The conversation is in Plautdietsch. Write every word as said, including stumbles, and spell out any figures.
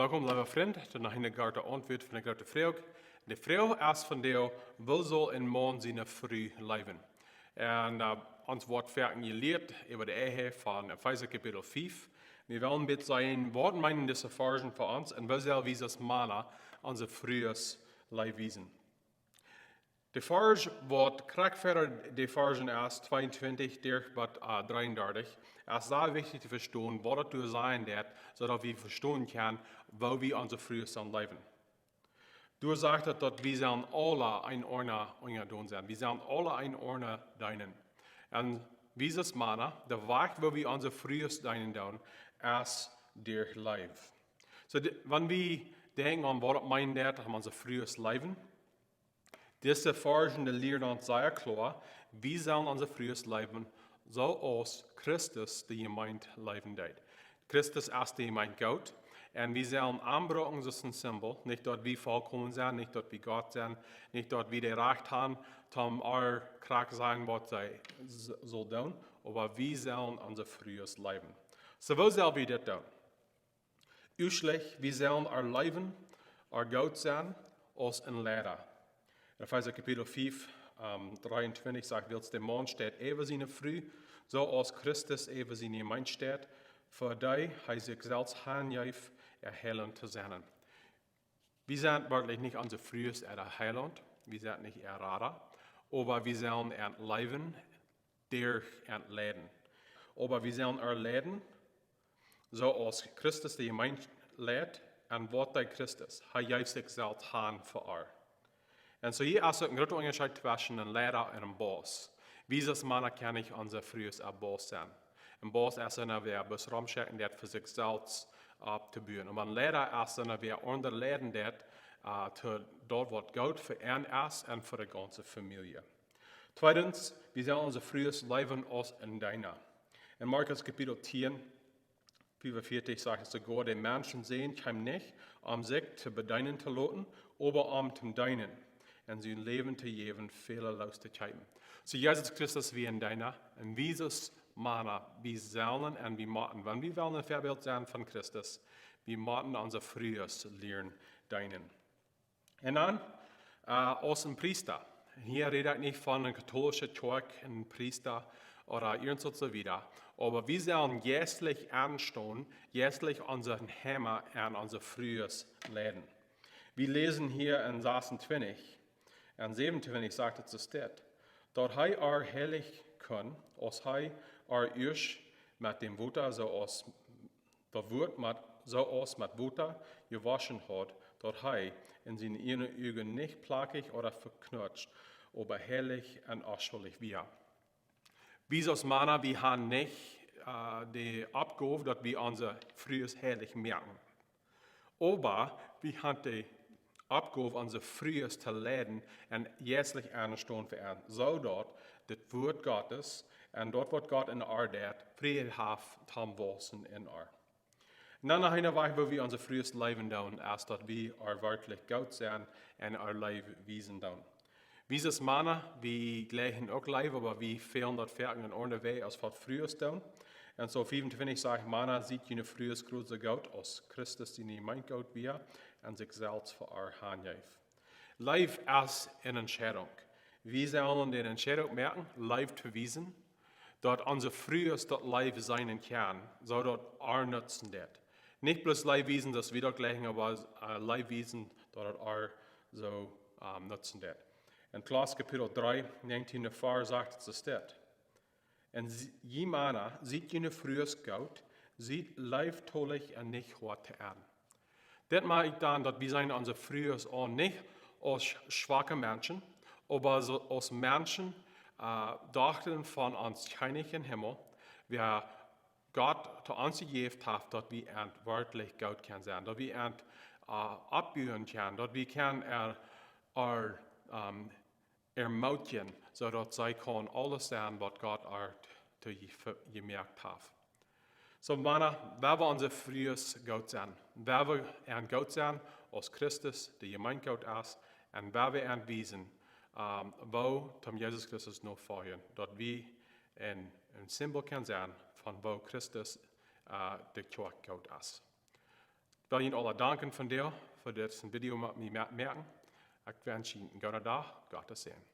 Welkom, leewa Frint, to noch eene korte Auntwuat von de groote Froag. De Froag es von dee: Woo saul een Maun siene Fru leewen? Un äh, ons woat foaken jelieet äwa de Ehe von Efeesa Kapitel fief. Wie wellen een bät seenen, waut meenen dise Varschen fa ons un woo sell wie aus Mana onse Frues Leew wiesen? De Varsch, waut krakjt ver de Varschen es, tweeuntwintich, derch bat äh, dreeundartich, es sea wichtich to vestonen, waut daut doa sajen deit, soo daut wie vestonen kjennen, woo wie onse Frues sellen leewen. Doa sajcht et, daut wie sellen aula eent aundren unjadon sennen. Wie sellen aula eent aundren deenen. Un wie aus Mana, de Wajch, woo wie onse Frues deenen doonen, es derch Leew. Soo, de, wan wie denkjen aun, waut daut meent, daut wie onse Frues leewen, dise Varschen, dee lieren ons sea kloa, wie sellen onse Frues leewen, soo aus Christus de Jemeent leewen deed. Christus es de Jemeent Gott. Un wie sellen am brucken aus een Simbol, nich daut wie vollkomen sent, nich daut wie Gott sent, nich daut wie daut Rajcht haben, om äa krakjt sajen, waut see s-, saul doonen, oba wie sellen onse Frues leewen. Soo, woo sell wie dit doonen? Ieeschtlich, wie sellen äa leewen, äa goot sennen, aus een Leida. Efeesa Kapitel fief, ähm, dreeuntwintich sajcht: Wiels de Maun steit äwa siene Fru, soo aus Christus äwa siene Jemeent steit, fa dee hee sikj selfst hanjeef, äa Heilaunt to sennen. Wie sent werkjlich nich onse Frues äa Heilaunt, wie sent nich äa Rada, oba wie sellen an leewen, derch an leiden. Oba wie sellen äa leiden, soo aus Christus de Jemeent leit, un waut deed Christus? Hee jeef sikj selfst han fa äa. Un soo hia es een groota Unjascheet tweschen een Leida un een Boss. Wie aus Mana kjennen nich onse Frues äa Boss sennen. Een Boss es eena, wäa bloos romschekjen deit, fa sikj selfst opptobuen. Oba een Leida es eena, wäa aundre leiden deit, äh, to daut, waut goot fa an es un fa de gaunze Famielje. Tweedens, wie sellen onse Frues leewen aus een Deena. En Markus Kapitel tieen, fiefunvieetich sajcht et soogoa: De Menschensän kjeem nich, om sikj to bedeenen to loten, oba om to deenen un sien Läwen to jäwen, väle loos to kjeepen. Soo Jesus Christus wia een Deena, un wie aus Mana, wie sellen un wie motten, wan wie wellen een Väabilt sennen von Christus, wie motten onse Frues lieren deenen. Un dan, äh, aus een Priesta. Un hia räd ekj nich von eene kautoolische Kjoakj, een Priesta ooda irjent waut soo wieda. Oba wie sellen jeistlich aunstonen, jeistlich onse Heime un onse Frues leiden. Wie läsen hia en sasuntwintich un säwenuntwintich, sajcht et soo: Daut hee äa heilich kunn, aus hee äa ieescht met däm Wota, soo aus daut Wuat met, soo aus met Wota jewoschen haud, daut hee en siene ieejne Uagen nich plakjich ooda veknutscht, oba heilich un onschuldich wia. Wie aus Mana, wie haben nich, äh, de Oppgow, daut wie onse Frues heilich moaken. Oba wie haben de Oppgow, onse Frues to leiden un jeistlich aunstonen fa an, soo daut daut Wuat Gottes un daut, waut Gott en äa deit, Fräd haft toom wausen en äa. Un dan noch een Wajch, woo wie onse Frues leewen doonen, es daut wie äa werkjlich goot sent un äa Leew wiesen doonen. Wie aus Mana, wie jlikjen uk Leew, oba wie fälen daut foaken en aundre Wäaj aus waut Frues doonen. Un soo fiefuntwintich sajcht: Mana, siet june Frues krakjt soo goot, aus Christus de Jemeent goot wia un sikj selfst fa äa hanjeef. Leew es eene Entscheidunk. Wie sellen de Entscheidunk moaken, Leew to wiesen, daut onse Frues daut Leew seenen kjennen, soo daut äa nutzen deit. Nich bloos Leew wiesen, daut wie daut jlikjen, oba, äh, Leew wiesen, daut daut äa soo, ähm, nutzen deit. En Kolossa Kapitel dree, näajentieen, doa sajcht et soo: Un s-, jie Mana, siet june Frues goot, siet leeftolich un nich hoat to an. Dit meent dan, daut wie seenen onse Frues aun nich aus schwake Menschen, oba soo aus Menschen, äh, Dochta von ons Kjennich em Himmel, wäa Gott to ons jejäft haft, daut wie an werkjlich goot kjennen sennen, daut wie an, äh, oppbuen kjennen, daut wie kjennen äa, äa, ähm, ermutigen, soo daut see kaun aules sennen, waut Gott äa to je-, jemoakt haft. Soo, Mana, woa wie onse Frues goot sennen, woa wie an goot sennen, aus Christus de Jemeent goot es, un woa wie an wiesen, ähm, woo toom Jesus Christus nofoljen, daut wie een, een Simbol kjennen sennen von woo Christus, äh, de Kjoakj goot es. well junt aula danken vondoag fa dit Video met mie metmoaken. Ekj wensch junt een gooden Dach, Gott sien Säajen.